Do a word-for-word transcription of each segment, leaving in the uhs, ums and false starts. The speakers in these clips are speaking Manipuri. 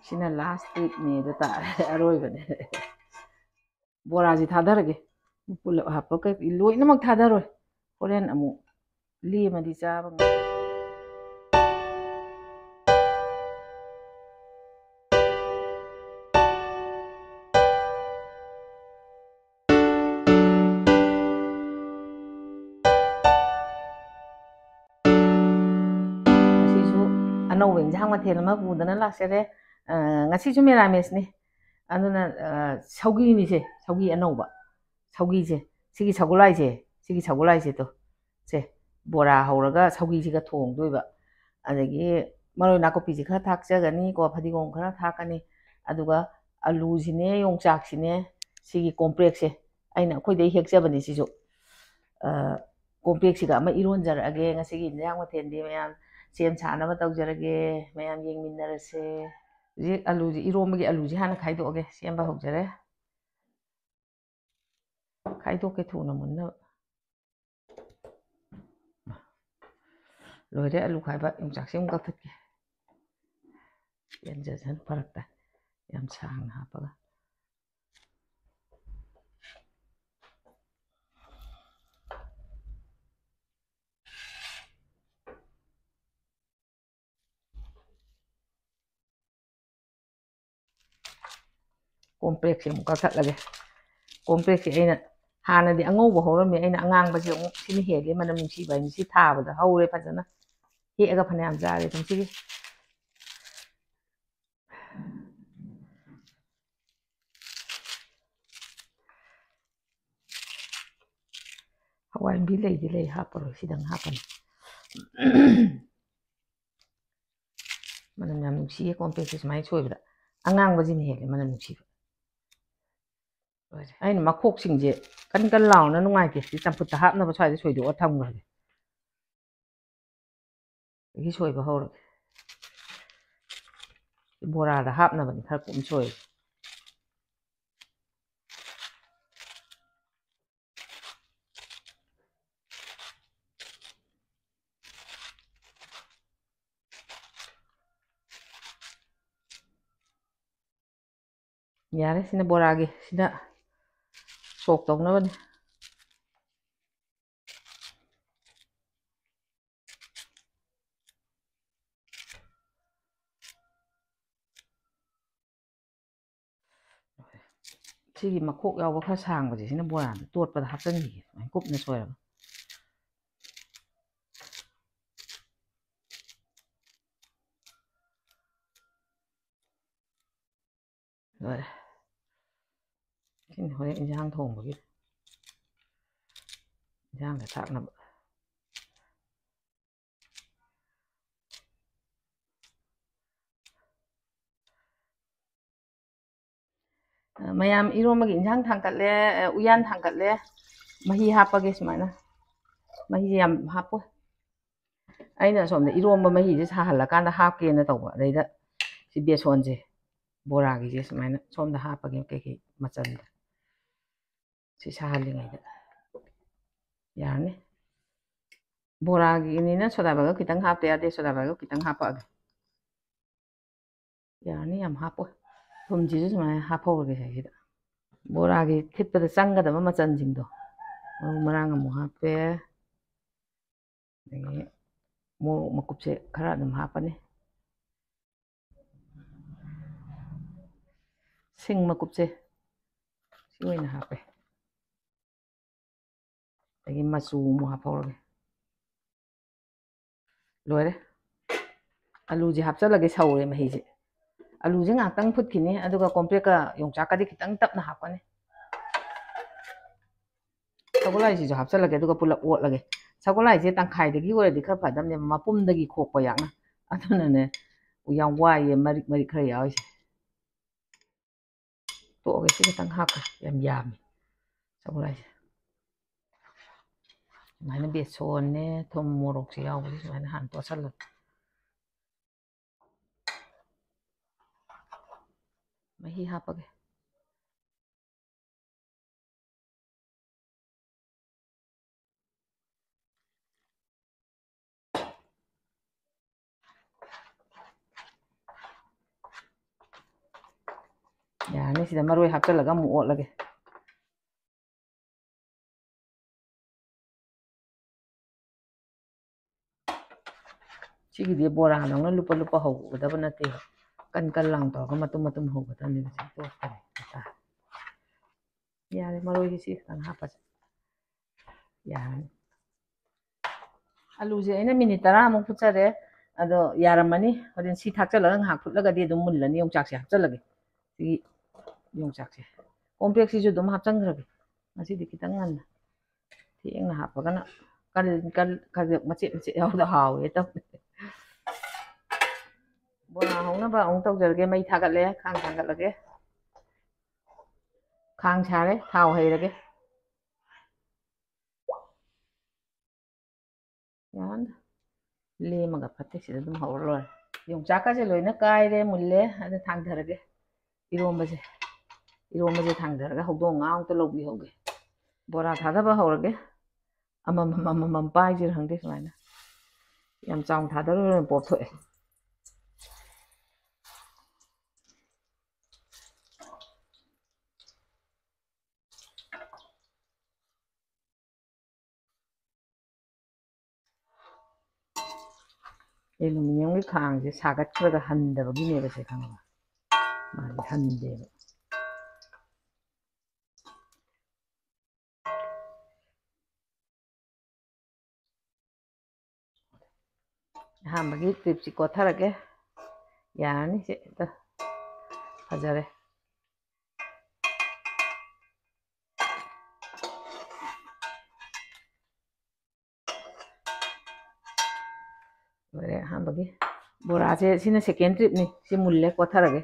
ꯁꯤꯅ ꯂꯥꯁ ꯇ꯭ꯔꯤꯛꯅꯦꯗꯣ ꯇꯥꯔꯦ, ꯑꯔꯣꯏꯕꯅꯦ꯫ ꯕꯣꯔꯥꯁꯤ ꯊꯥꯗꯔꯒꯦ꯫ ꯄꯨꯂꯞ ꯍꯥꯞꯄ ꯀꯩ-, ꯂꯣꯏꯅꯃꯛ ꯊꯥꯗꯔꯣꯏ꯫ ꯍꯣꯔꯦꯟ ꯑꯃꯨꯛ ꯂꯦꯝꯃꯗꯤ ꯆꯥꯕ ꯉꯝ-, ꯉꯁꯤꯁꯨ ꯑꯅꯧꯕ ꯏꯟꯁꯥꯡ ꯃꯊꯦꯜ ꯑꯃ ꯄꯨꯗꯅ ꯂꯥꯛꯆꯔꯦ꯫ ꯑ, ꯉꯁꯤꯁꯨ ꯃꯦꯔꯥꯃꯦꯁꯅꯤ꯫ ꯑꯗꯨꯅ, ꯑ, ꯁꯧꯒꯤꯅꯤꯁꯦ, ꯁꯧꯒꯤ ꯑꯅꯧꯕ꯫ ꯁꯧꯒꯤꯁꯦ, ꯁꯤꯒꯤ ꯁꯒꯣꯜꯍꯋꯥꯏꯁꯦ, ꯁꯤꯒꯤ ꯁꯒꯣꯜꯍꯋꯥꯏꯁꯦ ꯇꯣ꯫ ꯁꯦ, ꯕꯣꯔꯥ ꯍꯧꯔꯒ ꯁꯧꯒꯤꯁꯤꯒ ꯊꯣꯡꯗꯣꯏꯕ꯫ ꯑꯗꯒꯤ ꯃꯔꯣꯏ ꯅꯥꯀꯨꯞꯄꯤꯁꯤ ꯈꯔ ꯊꯥꯛꯆꯒꯅꯤꯀꯣ, ꯐꯗꯤꯒꯣꯝ ꯈꯔ ꯊꯥꯛꯀꯅꯤ꯫ ꯑꯗꯨꯒ ꯑꯂꯨꯁꯤꯅꯦ, ꯌꯣꯡꯆꯥꯛꯁꯤꯅꯦ, ꯁꯤꯒꯤ ꯀꯣꯝꯄ꯭ꯔꯦꯛꯁꯦ ꯑꯩꯅ ꯑꯩꯈꯣꯏꯗꯩ ꯍꯦꯛꯆꯕꯅꯤ ꯁꯤꯁꯨ꯫ ꯑ, ꯀꯣꯝꯄ꯭ꯔꯦꯛꯁꯤꯒ ꯑꯃ ꯏꯔꯣꯟꯖꯔꯛꯑꯒꯦ꯫ ꯉꯁꯤꯒꯤ ꯏꯟꯖꯥꯡ ꯃꯊꯦꯜꯗꯤ ꯃꯌꯥꯝ ꯁꯦꯝ ꯁꯥꯅꯕ ꯇꯧꯖꯔꯒꯦ꯫ ꯃꯌꯥꯝ ꯌꯦꯡꯃꯤꯟꯅꯔꯁꯦ꯫ ꯍꯧꯖꯤꯛ ꯑꯂꯨꯁꯤ, ꯏꯔꯣꯝꯕꯒꯤ ꯑꯂꯨꯁꯤ ꯍꯥꯟꯅ ꯈꯥꯏꯗꯣꯛꯑꯒꯦ꯫ ꯁꯦꯝꯕ ꯍꯧꯖꯔꯦ꯫ ꯈꯥꯏꯗꯣꯛꯀꯦ ꯊꯨꯅ ꯃꯨꯟꯅꯕ꯫ ꯂꯣꯏꯔꯦ ꯑꯂꯨ ꯈꯥꯏꯕ꯫ ꯌꯣꯡꯆꯥꯛꯁꯦ ꯑꯃꯨꯛ ꯀꯛꯊꯠꯀꯦ꯫ ꯌꯦꯟꯖꯁꯅꯨ, ꯐꯔꯛ ꯇꯥꯏ꯫ ꯌꯥꯝ ꯁꯥꯡꯅ ꯍꯥꯞꯄꯒ꯫ ꯀꯣꯝꯄ꯭ꯔꯦꯛꯁꯦ ꯑꯃꯨꯛ ꯀꯛꯊꯠꯂꯒꯦ꯫ ꯀꯣꯝꯄ꯭ꯔꯦꯛꯁꯦ ꯑꯩꯅ ꯍꯥꯟꯅꯗꯤ ꯑꯉꯧꯕ ꯍꯧꯔꯝꯃꯦ, ꯑꯩꯅ ꯑꯉꯥꯡꯕꯁꯦ ꯑꯃꯨꯛ, ꯁꯤꯅ ꯍꯦꯜꯂꯤ ꯃꯅꯝ ꯅꯨꯡꯁꯤꯕ ꯍꯥꯏꯅ ꯁꯤ ꯊꯥꯕꯗ ꯍꯧꯔꯦ ꯐꯖꯅ꯫ ꯍꯦꯛꯑꯒ ꯐꯅꯌꯥꯝ ꯆꯥꯔꯦ ꯀꯨꯝꯁꯤꯒꯤ꯫ ꯍꯋꯥꯏ ꯃꯨꯕꯤ ꯂꯩꯗꯤ ꯂꯩ, ꯍꯥꯞꯄꯔꯣꯏ, ꯁꯤꯗꯪ ꯍꯥꯞꯄꯅꯤ꯫ ꯃꯅꯝ ꯌꯥꯝ ꯅꯨꯡꯁꯤꯌꯦ ꯀꯣꯝꯄ꯭ꯔꯦꯛꯁꯦ ꯁꯨꯃꯥꯏꯅ ꯁꯣꯏꯕꯗ꯫ ꯑꯉꯥꯡꯕꯁꯤꯅ ꯍꯦꯜꯂꯦ ꯃꯅꯝ ꯅꯨꯡꯁꯤꯕ꯫ ꯂꯣꯏꯔꯦ꯫ ꯑꯩꯅ ꯃꯈꯣꯛꯁꯤꯡꯁꯦ ꯀꯟ ꯀꯟ ꯂꯥꯎꯅ ꯅꯨꯡꯉꯥꯏꯇꯦ꯫ ꯁꯤ ꯆꯝꯐꯨꯠꯇ ꯍꯥꯞꯅꯕ ꯁ꯭ꯋꯥꯏꯗ ꯁꯣꯏꯗꯣꯛꯑ ꯊꯝꯈ꯭ꯔꯒꯦ꯫ ꯑꯗꯒꯤ ꯁꯣꯏꯕ ꯍꯧꯔꯒꯦ꯫ ꯕꯣꯔꯥꯗ ꯍꯥꯞꯅꯕꯅꯤ ꯈꯔ ꯀꯨꯞꯅ ꯁꯣꯏꯔꯦ꯫ ꯌꯥꯔꯦ, ꯁꯤꯅ ꯕꯣꯔꯥꯒꯤ, ꯁꯤꯅ ꯁꯣꯛ ꯇꯧꯅꯕꯅꯤ꯫ ꯁꯤꯒꯤ ꯃꯈꯣꯛ ꯌꯥꯎꯕ ꯈꯔ ꯁꯥꯡꯕꯁꯦ, ꯁꯤꯅ ꯕꯣꯔꯥꯗ ꯇꯣꯠꯄꯗ ꯍꯥꯞꯆꯤꯟꯈꯤꯒꯦ, ꯁꯨꯃꯥꯏꯅ ꯀꯨꯞꯅ ꯁꯣꯏꯔꯒ꯫ ꯂꯣꯏꯔꯦ꯫ ꯁꯤꯅ ꯍꯣꯔꯦꯟ ꯏꯟꯁꯥꯡ ꯊꯣꯡꯕꯒꯤ, ꯏꯟꯁꯥꯡꯗ ꯊꯥꯛꯅꯕ꯫ ꯑ, ꯃꯌꯥꯝ, ꯏꯔꯣꯝꯕꯒꯤ ꯏꯟꯁꯥꯡ ꯊꯥꯡꯀꯠꯂꯦ, ꯑ, ꯎꯌꯥꯟ ꯊꯥꯡꯀꯠꯂꯦ꯫ ꯃꯍꯤ ꯍꯥꯞꯄꯒꯦ ꯁꯨꯃꯥꯏꯅ꯫ ꯃꯍꯤꯁꯦ ꯌꯥꯝ ꯍꯥꯞꯄꯣꯏ꯫ ꯑꯩꯅ ꯑꯁꯣꯝꯗ ꯏꯔꯣꯝꯕ ꯃꯍꯤꯁꯦ ꯁꯥꯍꯜꯂꯀꯥꯟꯗ ꯍꯥꯞꯀꯦꯅ ꯇꯧꯕ꯫ ꯑꯗꯩꯗ ꯁꯤ ꯕꯦꯁꯣꯟꯁꯦ, ꯕꯣꯔꯥꯒꯤꯁꯦ ꯁꯨꯃꯥꯏꯅ ꯁꯣꯝꯗ ꯍꯥꯞꯄꯒꯦ, ꯀꯩꯀꯩ ꯃꯆꯜꯗ꯫ ꯁꯤ ꯁꯥꯍꯜꯂꯤꯉꯩꯗ꯫ ꯌꯥꯔꯅꯤ꯫ ꯕꯣꯔꯥꯒꯤꯅꯤꯅ soda baigap ꯈꯤꯇꯪ ꯍꯥꯞꯇ ꯌꯥꯗꯦ, soda baigap ꯈꯤꯇꯪ ꯍꯥꯞꯄꯛꯑꯒꯦ꯫ ꯌꯥꯔꯅꯤ, ꯌꯥꯝ ꯍꯥꯞꯄꯣꯏ꯫ ꯊꯨꯝꯁꯤꯁꯨ ꯁꯨꯃꯥꯏꯅ ꯍꯥꯞꯍꯧꯔꯒꯦ ꯁꯤꯗ꯫ ꯕꯣꯔꯥꯒꯤ ꯊꯤꯠꯄꯗ ꯆꯪꯒꯗꯕ ꯃꯆꯜꯁꯤꯡꯗꯣ, ꯃꯔꯨ ꯃꯔꯥꯡ ꯑꯃꯨꯛ ꯍꯥꯞꯄꯦ꯫ ꯑꯗꯒꯤ ꯃꯣꯔꯣꯛ ꯃꯀꯨꯞꯁꯦ ꯈꯔ ꯑꯗꯨꯝ ꯍꯥꯞꯄꯅꯤ꯫ ꯁꯤꯡ ꯃꯀꯨꯞꯁꯦ ꯁꯤ ꯑꯣꯏꯅ ꯍꯥꯞꯄꯦ꯫ ꯑꯗꯒꯤ ꯃꯆꯨ ꯑꯃꯨꯛ ꯍꯥꯞꯍꯧꯔꯒꯦ꯫ ꯂꯣꯏꯔꯦ꯫ ꯑꯂꯨꯁꯦ ꯍꯥꯞꯆꯜꯂꯒꯦ, ꯁꯧꯔꯦ ꯃꯍꯤꯁꯦ꯫ ꯑꯂꯨꯁꯦ ꯉꯥꯏꯍꯥꯛꯇꯪ ꯐꯨꯠꯈꯤꯅꯤ, ꯑꯗꯨꯒ ꯀꯣꯝꯄ꯭ꯔꯦꯛꯀ ꯌꯣꯡꯆꯥꯛꯀꯗꯤ ꯈꯤꯇꯪ ꯇꯞꯅ ꯍꯥꯞꯀꯅꯤ꯫ ꯁꯒꯣꯜꯍꯋꯥꯏꯁꯤꯁꯨ ꯍꯥꯞꯆꯜꯂꯒꯦ, ꯑꯗꯨꯒ ꯄꯨꯂꯞ ꯑꯣꯠꯂꯒꯦ꯫ ꯁꯒꯣꯜꯍꯋꯥꯏꯁꯦ ꯇꯪꯈꯥꯏꯗꯒꯤ ꯑꯣꯏꯔꯗꯤ ꯈꯔ ꯐꯗꯝꯅꯦꯕ, ꯃꯄꯨꯝꯗꯒꯤ ꯈꯣꯛꯄ ꯌꯥꯛꯅ꯫ ꯑꯗꯨꯅꯅꯦ ꯌꯥꯝ ꯋꯥꯏꯌꯦ, ꯃꯔꯤꯛ ꯃꯔꯤꯛ ꯈꯔ ꯌꯥꯎꯔꯤꯁꯦ꯫ ꯇꯣꯛꯑꯒꯦ, ꯁꯤ ꯈꯤꯇꯪ ꯍꯥꯞꯀꯦ, ꯌꯥꯝ ꯌꯥꯝꯃꯤ ꯁꯒꯣꯜꯍꯋꯥꯏꯁꯦ꯫ ꯁꯨꯃꯥꯏꯅ ꯕꯦꯁꯣꯟꯅꯦ, ꯊꯨꯝ, ꯃꯣꯔꯣꯛꯁꯦ ꯌꯥꯎꯕꯁꯦ ꯁꯨꯃꯥꯏꯅ ꯍꯥꯟꯅ ꯇꯣꯠꯁꯜꯂꯣ꯫ ꯃꯍꯤ ꯍꯥꯞꯄꯒꯦ꯫ ꯌꯥꯔꯅꯤ, ꯁꯤꯗ ꯃꯔꯣꯏ ꯍꯥꯞꯆꯤꯜꯂꯒ ꯑꯃꯨꯛ ꯑꯣꯠꯂꯒꯦ꯫ ꯁꯤꯒꯤꯗꯤ ꯕꯣꯔꯥꯗꯧꯅ ꯂꯨꯄꯥ ꯂꯨꯄꯥ ꯍꯧꯒꯗꯕ ꯅꯠꯇꯦꯕ, ꯀꯟ ꯀꯟ ꯂꯥꯡ ꯇꯧꯔꯒ ꯃꯇꯨꯝ ꯃꯇꯨꯝ ꯍꯧꯒꯗꯕꯅꯦꯕ꯫ ꯁꯤ ꯇꯣꯠꯈ꯭ꯔꯦ꯫ ꯌꯥꯔꯦ, ꯃꯔꯣꯏꯁꯤ ꯁꯤ ꯈꯤꯇꯪ ꯍꯥꯞꯄꯁꯦ꯫ ꯌꯥꯔꯅꯤ꯫ ꯑꯂꯨꯁꯦ ꯑꯩꯅ ꯃꯤꯅꯤꯠ ꯇꯔꯥꯃꯨꯛ ꯐꯨꯠꯆꯔꯦ꯫ ꯑꯗꯣ ꯌꯥꯔꯝꯃꯅꯤ꯫ ꯍꯣꯔꯦꯟ ꯁꯤ ꯊꯥꯛꯆꯜꯂꯒ ꯉꯥꯏꯍꯥꯛ ꯐꯨꯠꯂꯒꯗꯤ ꯑꯗꯨꯝ ꯃꯨꯜꯂꯅꯤ꯫ ꯌꯣꯡꯆꯥꯛꯁꯦ ꯍꯥꯞꯆꯜꯂꯒꯦ꯫ ꯁꯤꯒꯤ ꯌꯣꯡꯆꯥꯛꯁꯦ, ꯀꯣꯝꯄ꯭ꯔꯦꯛꯁꯤꯁꯨ ꯑꯗꯨꯝ ꯍꯥꯞꯆꯟꯈ꯭ꯔꯒꯦ꯫ ꯉꯁꯤꯗꯤ ꯈꯤꯇꯪ ꯉꯟꯅ, ꯊꯦꯡꯅ ꯍꯥꯞꯄꯒꯅ ꯀꯜ ꯀꯜ ꯈꯖꯤꯛ ꯃꯆꯦꯠ ꯃꯆꯦꯠ ꯌꯥꯎꯗ ꯍꯥꯎꯋꯦ ꯇꯧꯋꯦ꯫ ꯕꯣꯔꯥ ꯍꯧꯅꯕ ꯑꯃꯨꯛ ꯇꯧꯖꯔꯒꯦ꯫ ꯃꯩ ꯊꯥꯒꯠꯂꯦ, ꯈꯥꯡ ꯊꯥꯡꯒꯠꯂꯒꯦ꯫ ꯈꯥꯡ ꯁꯥꯔꯦ, ꯊꯥꯎ ꯍꯩꯔꯒꯦ꯫ ꯌꯥꯔꯅꯤ꯫ ꯂꯦꯝꯃꯒ ꯐꯠꯇꯦ, ꯁꯤꯗ ꯑꯗꯨꯝ ꯍꯧꯔ ꯂꯣꯏꯔꯦ꯫ ꯌꯣꯡꯆꯥꯛꯀꯁꯦ ꯂꯣꯏꯅ ꯀꯥꯏꯔꯦ, ꯃꯨꯜꯂꯦ꯫ ꯑꯗ ꯊꯥꯡꯊꯔꯒꯦ꯫ ꯏꯔꯣꯝꯕꯁꯦ, ꯏꯔꯣꯝꯕꯁꯦ ꯊꯥꯡꯊꯔꯒ ꯍꯧꯗꯣꯡ ꯉꯥ ꯑꯃꯇ ꯂꯧꯕꯤꯍꯧꯒꯦ꯫ ꯕꯣꯔꯥ ꯊꯥꯗꯕ ꯍꯧꯔꯒꯦ꯫ ꯑꯃꯃꯝ ꯑꯃꯃꯝ ꯄꯥꯏꯁꯤꯔ ꯈꯪꯗꯦ꯫ ꯁꯨꯃꯥꯏꯅ ꯌꯥꯝ ꯆꯥꯎꯅ ꯊꯥꯗꯔꯨꯔ ꯄꯣꯞꯊꯣꯛꯑꯦ꯫ ꯑꯦꯂꯨꯃꯤꯅꯤꯌꯝꯒꯤ ꯈꯥꯡꯁꯦ ꯁꯥꯒꯠꯈ꯭ꯔꯒ ꯍꯟꯗꯕꯒꯤꯅꯦꯕ ꯁꯦ, ꯈꯪꯉꯕ? ꯃꯥꯗꯤ ꯍꯟꯗꯦꯕ꯫ ꯑꯍꯥꯟꯕꯒꯤ ꯇ꯭ꯔꯤꯞꯁꯤ ꯀꯣꯠꯊꯔꯒꯦ꯫ ꯌꯥꯔꯅꯤ ꯁꯤ꯫ ꯐꯖꯔꯦ꯫ ꯂꯣꯏꯔꯦ ꯑꯍꯥꯟꯕꯒꯤ꯫ ꯕꯣꯔꯥꯁꯦ ꯁꯤꯅ ꯁꯦꯀꯦꯟ ꯇ꯭ꯔꯤꯞꯅꯤ꯫ ꯁꯤ ꯃꯨꯜꯂꯦ, ꯀꯣꯠꯊꯔꯒꯦ꯫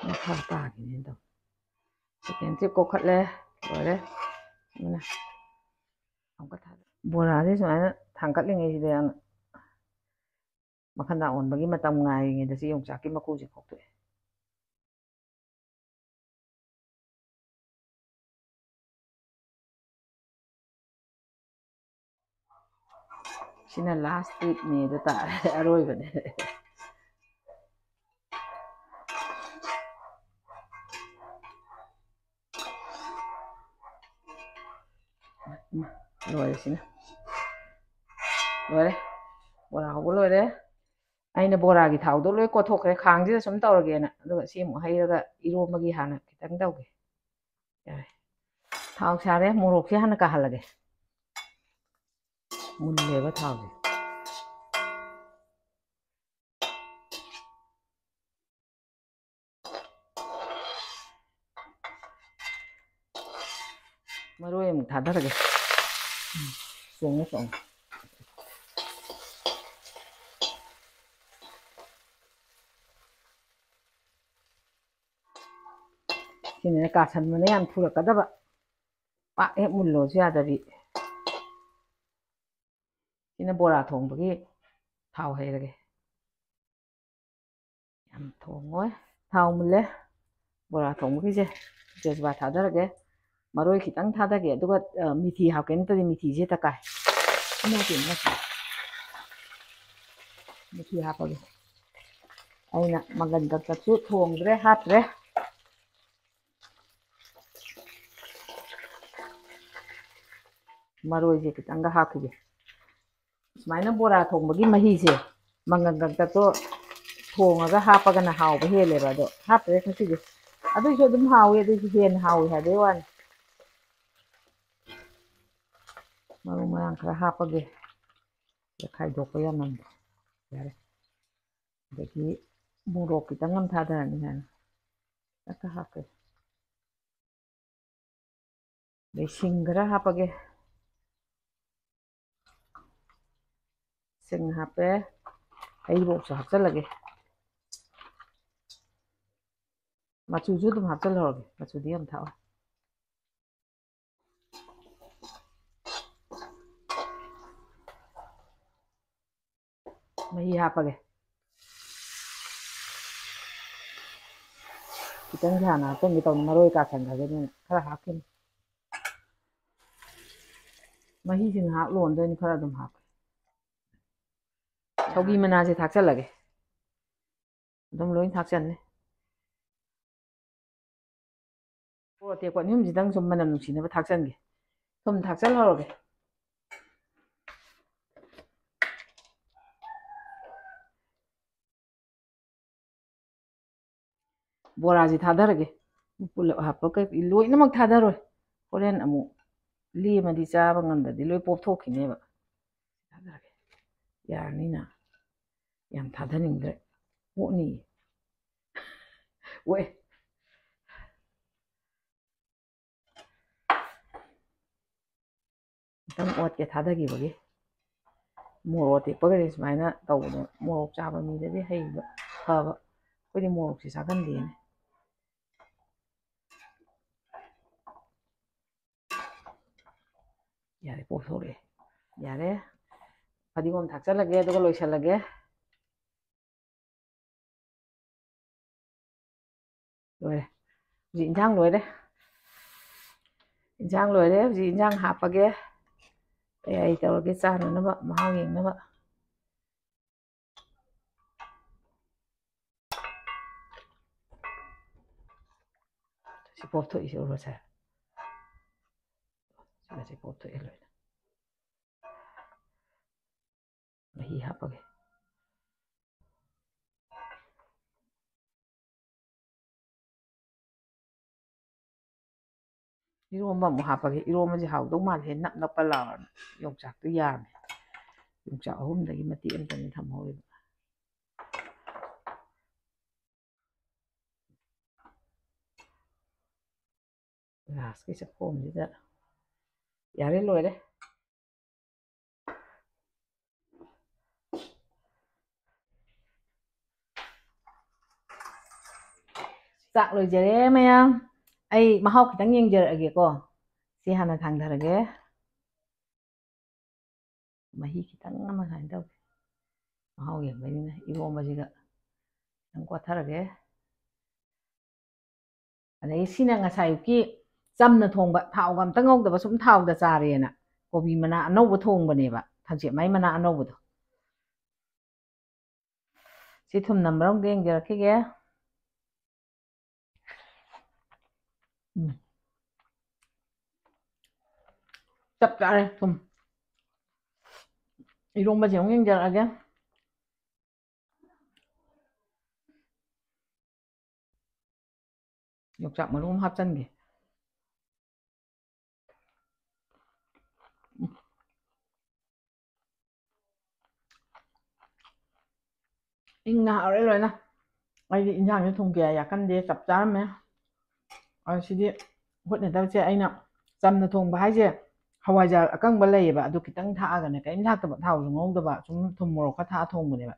ꯃꯈꯥ ꯇꯥꯈꯤꯅꯦ ꯑꯗꯣ꯫ ꯁꯦꯀꯦꯟ ꯇ꯭ꯔꯤꯞ ꯀꯣꯛꯈꯠꯂꯦ꯫ ꯂꯣꯏꯔꯦ꯫ ꯑꯗꯨꯅ ꯑꯃꯨꯛꯀ ꯊꯥ-, ꯕꯣꯔꯥꯁꯦ ꯁꯨꯃꯥꯏꯅ ꯊꯥꯡꯒꯠꯂꯤꯉꯩꯁꯤꯗ ꯌꯥꯝ ꯃꯈꯟꯗ ꯑꯣꯟꯕꯒꯤ ꯃꯇꯝ ꯉꯥꯏꯔꯤꯉꯩꯗ ꯁꯤ ꯌꯣꯡꯆꯥꯛꯀꯤ ꯃꯀꯨꯁꯦ ꯈꯣꯛꯇꯣꯛꯑꯦ꯫ ꯁꯤꯅ last stepꯅꯦꯗꯣ ꯇꯥꯔꯦ, ꯑꯔꯣꯏꯕꯅꯦ꯫ ꯂꯣꯏꯔꯦ ꯁꯤꯅ꯫ ꯂꯣꯏꯔꯦ꯫ ꯕꯣꯔꯥ ꯍꯧꯕ ꯂꯣꯏꯔꯦ꯫ ꯑꯩꯅ ꯕꯣꯔꯥꯒꯤ ꯊꯥꯎꯗꯣ ꯂꯣꯏ ꯀꯣꯠꯊꯣꯛꯈ꯭ꯔꯦ꯫ ꯈꯥꯡꯁꯤꯗ ꯁꯨꯝ ꯇꯧꯔꯒꯦꯅ꯫ ꯑꯗꯨꯒ ꯁꯤ ꯑꯃꯨꯛ ꯍꯩꯔꯒ ꯏꯔꯣꯝꯕꯒꯤ ꯍꯥꯟꯅ ꯈꯤꯇꯪ ꯇꯧꯒꯦ꯫ ꯌꯥꯔꯦ꯫ ꯊꯥꯎ ꯁꯥꯔꯦ꯫ ꯃꯣꯔꯣꯛꯁꯦ ꯍꯥꯟꯅ ꯀꯥꯍꯜꯂꯒꯦ꯫ ꯃꯨꯜꯂꯦꯕ ꯊꯥꯎꯁꯦ꯫ ꯃꯔꯣꯏ ꯑꯃꯨꯛ ꯊꯥꯗꯔꯒꯦ꯫ ꯎꯝ, ꯆꯣꯡꯉꯦ, ꯆꯣꯡꯉꯦ꯫ ꯁꯤꯅ ꯀꯥꯁꯟꯕꯅ ꯌꯥꯝ ꯊꯨꯔꯛꯀꯗꯕ꯫ ꯄꯥꯛ ꯍꯦꯛ ꯃꯨꯜꯂꯣꯁꯨ ꯌꯥꯗꯕꯤ꯫ ꯁꯤꯅ ꯕꯣꯔꯥ ꯊꯣꯡꯕꯒꯤ ꯊꯥꯎ ꯍꯩꯔꯒꯦ꯫ ꯌꯥꯝ ꯊꯣꯡꯉꯣꯏ꯫ ꯊꯥꯎ ꯃꯨꯜꯂꯦ꯫ ꯕꯣꯔꯥ ꯊꯣꯡꯕꯒꯤꯁꯦ ꯇꯦꯖꯄꯥꯠ ꯊꯥꯗꯔꯒꯦ꯫ ꯃꯔꯣꯏ ꯈꯤꯇꯪ ꯊꯥꯗꯒꯦ꯫ ꯑꯗꯨꯒ, ꯑ, ꯃꯤꯊꯤ ꯍꯥꯞꯀꯦ꯫ ꯅꯠꯇ꯭ꯔꯗꯤ ꯃꯤꯊꯤꯁꯦ ꯍꯦꯛꯇ ꯀꯥꯏ꯫ ꯏꯃꯥ ꯄꯦꯝꯃ꯫ ꯃꯤꯊꯤ ꯍꯥꯞꯄꯒꯦ꯫ ꯑꯩꯅ ꯃꯪꯒꯟ ꯀꯪꯇꯛꯁꯨ ꯊꯣꯡꯗ꯭ꯔꯦ, ꯍꯥꯞꯇ꯭ꯔꯦ꯫ ꯃꯔꯣꯏꯁꯦ ꯈꯤꯇꯪꯒ ꯍꯥꯞꯈꯤꯒꯦ꯫ ꯁꯨꯃꯥꯏꯅ ꯕꯣꯔꯥ ꯊꯣꯡꯕꯒꯤ ꯃꯍꯤꯁꯦ ꯃꯪꯒꯟ ꯀꯪꯇꯛꯇꯣ ꯊꯣꯡꯉꯒ ꯍꯥꯞꯄꯒꯅ ꯍꯥꯎꯕ ꯍꯦꯜꯂꯦꯕ꯫ ꯑꯗꯣ ꯍꯥꯞꯇ꯭ꯔꯦ ꯉꯁꯤꯗꯤ꯫ ꯑꯗꯨꯏꯁꯨ ꯑꯗꯨꯝ ꯍꯥꯎꯋꯤ, ꯑꯗꯨꯏꯁꯨ ꯍꯦꯟꯅ ꯍꯥꯎꯋꯤ ꯍꯥꯏꯕꯩ ꯋꯥꯅꯤ꯫ ꯃꯔꯨ ꯃꯔꯥꯡ ꯈꯔ ꯍꯥꯞꯄꯒꯦ꯫ ꯈꯥꯏꯗꯣꯛꯄ ꯌꯥꯝꯃꯟꯗꯦ꯫ ꯌꯥꯔꯦ꯫ ꯑꯗꯒꯤ ꯃꯣꯔꯣꯛ ꯈꯤꯇꯪ ꯑꯃ ꯊꯥꯗꯔꯅꯤ ꯍꯥꯏꯅ꯫ ꯈꯔ ꯍꯥꯞꯀꯦ꯫ ꯑꯗꯩ ꯁꯤꯡ ꯈꯔ ꯍꯥꯞꯄꯒꯦ꯫ ꯁꯤꯡ ꯍꯥꯞꯄꯦ꯫ ꯍꯩꯔꯤꯕꯣꯞꯁꯨ ꯍꯥꯞꯆꯜꯂꯒꯦ꯫ ꯃꯆꯨꯁꯨ ꯑꯗꯨꯝ ꯍꯥꯞꯆꯜꯍꯧꯔꯒꯦ꯫ ꯃꯆꯨꯗꯤ ꯌꯥꯝ ꯊꯥꯛꯑꯣꯏ꯫ ꯃꯍꯤ ꯍꯥꯞꯄꯒꯦ꯫ ꯈꯤꯇꯪ ꯍꯥꯟꯅ ꯍꯥꯞꯆꯤꯟꯒꯦ ꯇꯧꯅꯤ, ꯃꯔꯣꯏ ꯀꯥꯁꯟꯈ꯭ꯔꯒꯦ, ꯑꯗꯨꯅ ꯈꯔ ꯍꯥꯞꯈꯤꯅꯤ꯫ ꯃꯍꯤꯁꯤ ꯉꯥꯏꯍꯥꯛ ꯂꯣꯟꯗꯣꯏꯅꯤ, ꯈꯔ ꯑꯗꯨꯝ ꯍꯥꯞꯀꯦ꯫ ꯁꯧꯒꯤ ꯃꯅꯥꯁꯦ ꯊꯥꯛꯆꯜꯂꯒꯦ꯫ ꯑꯗꯨꯝ ꯂꯣꯏ ꯊꯥꯛꯆꯟꯅꯤ꯫ ꯃꯣꯔꯣꯛ ꯑꯇꯦꯛꯄ ꯑꯅꯤ ꯑꯍꯨꯝꯁꯤꯗꯪ ꯁꯨꯝ ꯃꯅꯝ ꯅꯨꯡꯁꯤꯅꯕ ꯊꯥꯛꯆꯟꯒꯦ꯫ ꯊꯨꯝ ꯊꯥꯛꯆꯜꯍꯧꯔꯒꯦ꯫ ꯕꯣꯔꯥꯁꯤ ꯊꯥꯗꯔꯒꯦ꯫ ꯄꯨꯂꯞ ꯍꯥꯞꯄ ꯀꯩ ꯂꯣꯏꯅꯃꯛ ꯊꯥꯗꯔꯣꯏ꯫ ꯍꯣꯔꯦꯟ ꯑꯃꯨꯛ ꯂꯦꯝꯃꯗꯤ ꯆꯥꯕ ꯉꯝꯗ꯭ꯔꯗꯤ ꯂꯣꯏ ꯄꯣꯞꯊꯣꯛꯈꯤꯅꯦꯕ꯫ ꯊꯥꯗꯔꯒꯦ꯫ ꯌꯥꯔꯅꯤꯅ꯫ ꯌꯥꯝ ꯊꯥꯗꯅꯤꯡꯗ꯭ꯔꯦ꯫ ꯑꯣꯛꯅꯤꯌꯦ꯫ ꯑꯣꯛꯑꯦ꯫ ꯈꯤꯇꯪ ꯑꯣꯠꯀꯦ ꯊꯥꯗꯈꯤꯕꯒꯤ꯫ ꯃꯣꯔꯣꯛ ꯑꯇꯦꯛꯄꯒꯗꯤ ꯁꯨꯃꯥꯏꯅ ꯇꯧꯕꯗꯣ ꯃꯣꯔꯣꯛ ꯆꯥꯕ ꯃꯤꯗꯗꯤ ꯍꯩꯕ ꯐꯕ꯫ ꯑꯩꯈꯣꯏꯗꯤ ꯃꯣꯔꯣꯛꯁꯦ ꯆꯥꯒꯟꯗꯦꯅꯦ꯫ ꯌꯥꯔꯦ, ꯄꯣꯞꯊꯣꯔꯛꯑꯦ꯫ ꯌꯥꯔꯦ꯫ ꯐꯗꯤꯒꯣꯝ ꯊꯥꯛꯆꯜꯂꯒꯦ ꯑꯗꯨꯒ ꯂꯣꯏꯁꯤꯜꯂꯒꯦ꯫ ꯂꯣꯏꯔꯦ꯫ ꯍꯧꯖꯤꯛ ꯏꯟꯁꯥꯡ ꯂꯣꯏꯔꯦ꯫ ꯏꯟꯁꯥꯡ ꯂꯣꯏꯔꯦ꯫ ꯍꯧꯖꯤꯛ ꯏꯟꯁꯥꯡ ꯍꯥꯞꯄꯒꯦ꯫ ꯀꯩ ꯀꯩ ꯇꯧꯔꯒꯦ ꯆꯥꯅꯅꯕ, ꯃꯍꯥꯎ ꯌꯦꯡꯅꯕ꯫ ꯁꯤ ꯄꯣꯞꯊꯣꯛꯏꯁꯦ ꯎꯔꯣ ꯁꯦ꯫ ꯁꯤꯒꯁꯦ ꯄꯣꯞꯊꯣꯛꯑꯦ ꯂꯣꯏꯅ꯫ ꯃꯍꯤ ꯍꯥꯞꯄꯒꯦ꯫ ꯏꯔꯣꯝꯕ ꯑꯃꯨꯛ ꯍꯥꯞꯄꯒꯦ꯫ ꯏꯔꯣꯝꯕꯁꯦ ꯍꯥꯎꯗꯧ ꯃꯥꯜꯂꯦ꯫ ꯅꯞ ꯅꯞꯀ ꯂꯥꯎꯔꯅ꯫ ꯌꯣꯡꯆꯥꯛꯇꯣ ꯌꯥꯝꯃꯦ꯫ ꯌꯣꯡꯆꯥꯛ ꯑꯍꯨꯝꯗꯒꯤ ꯃꯇꯦꯛ ꯑꯃꯇꯅꯤ ꯊꯝꯍꯧꯔꯤꯕ꯫ ꯒ꯭ꯂꯥꯁꯀꯤ ꯆꯥꯛꯈꯣꯝꯁꯤꯗ꯫ ꯌꯥꯔꯦ, ꯂꯣꯏꯔꯦ꯫ ꯆꯥꯛ ꯂꯣꯏꯖꯔꯦ ꯃꯌꯥꯝ꯫ ꯑꯩ ꯃꯍꯥꯎ ꯈꯤꯇꯪ ꯌꯦꯡꯖꯔꯛꯑꯒꯦꯀꯣ꯫ ꯁꯤ ꯍꯥꯟꯅ ꯊꯥꯡꯊꯔꯒꯦ꯫ ꯃꯍꯤ ꯈꯤꯇꯪ ꯑꯃ ꯁꯨꯃꯥꯏꯅ ꯇꯧꯒꯦ꯫ ꯃꯍꯥꯎ ꯌꯦꯡꯕꯩꯅꯤꯅ ꯏꯔꯣꯝꯕꯁꯤꯒ ꯈꯤꯇꯪ ꯀꯣꯠꯊꯔꯒꯦ꯫ ꯑꯗꯩ ꯁꯤꯅ ꯉꯁꯥꯏ ꯑꯌꯨꯛꯀꯤ ꯆꯝꯅ ꯊꯣꯡꯕ, ꯊꯥꯎꯒ ꯑꯝꯇ ꯉꯧꯗꯕ, ꯁꯨꯝ ꯊꯥꯎꯗ ꯆꯥꯔꯦꯅ ꯀꯣꯕꯤ ꯃꯅꯥ ꯑꯅꯧꯕ ꯊꯣꯡꯕꯅꯦꯕ, ꯊꯝꯆꯦꯠ ꯃꯥꯏ ꯃꯅꯥ ꯑꯅꯧꯕꯗꯣ꯫ ꯁꯤ ꯊꯨꯝ ꯅꯝꯕ꯭ꯔꯥ ꯑꯃꯨꯛ ꯌꯦꯡꯖꯔꯛꯈꯤꯒꯦ꯫ ꯎꯝ꯫ ꯆꯞ ꯆꯥꯔꯦ ꯊꯨꯝ꯫ ꯏꯔꯣꯝꯕꯁꯦ ꯑꯃꯨꯛ ꯌꯦꯡꯖꯔꯛꯑꯒꯦ꯫ ꯌꯣꯡꯆꯥꯛ ꯃꯔꯨ ꯑꯃ ꯍꯥꯞꯆꯟꯒꯦ꯫ ꯏꯪꯅ ꯍꯥꯎꯔꯦ ꯂꯣꯏꯅ꯫ ꯑꯩꯗꯤ ꯏꯟꯖꯥꯡꯁꯦ ꯊꯨꯝ ꯀꯌꯥ ꯌꯥꯛꯀꯟꯗꯦ, ꯆꯞ ꯆꯥꯔꯝꯃꯦ꯫ ꯑꯗꯣ ꯁꯤꯗꯤ ꯍꯣꯠꯅꯗꯕꯁꯦ, ꯑꯩꯅ ꯆꯝꯅ ꯊꯣꯡꯕ ꯍꯥꯏꯁꯦ ꯍꯋꯥꯏꯖꯥꯔ ꯑꯀꯪꯕ ꯂꯩꯌꯦꯕ, ꯑꯗꯨ ꯈꯤꯇꯪ ꯊꯥꯛꯑꯒꯅꯦ, ꯀꯔꯤꯝ ꯊꯥꯛꯇꯕ, ꯊꯥꯎꯁꯨ ꯉꯧꯗꯕ, ꯁꯨꯝ ꯊꯨꯝ ꯃꯣꯔꯣꯛ ꯈꯔ ꯊꯥꯛꯑ ꯊꯣꯡꯕꯅꯦꯕ꯫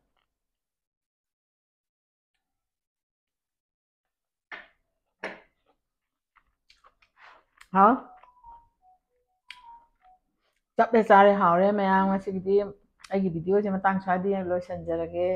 ꯍꯥꯎ꯫ ꯆꯞꯂꯦ ꯆꯥꯔꯦ, ꯍꯥꯎꯔꯦ ꯃꯌꯥꯝ꯫ ꯉꯁꯤꯒꯤꯗꯤ ꯑꯩꯒꯤ ꯚꯤꯗꯤꯑꯣꯁꯦ ꯃꯇꯥꯡ ꯁ꯭ꯋꯥꯏꯗ ꯂꯣꯏꯁꯤꯟꯖꯔꯒꯦ꯫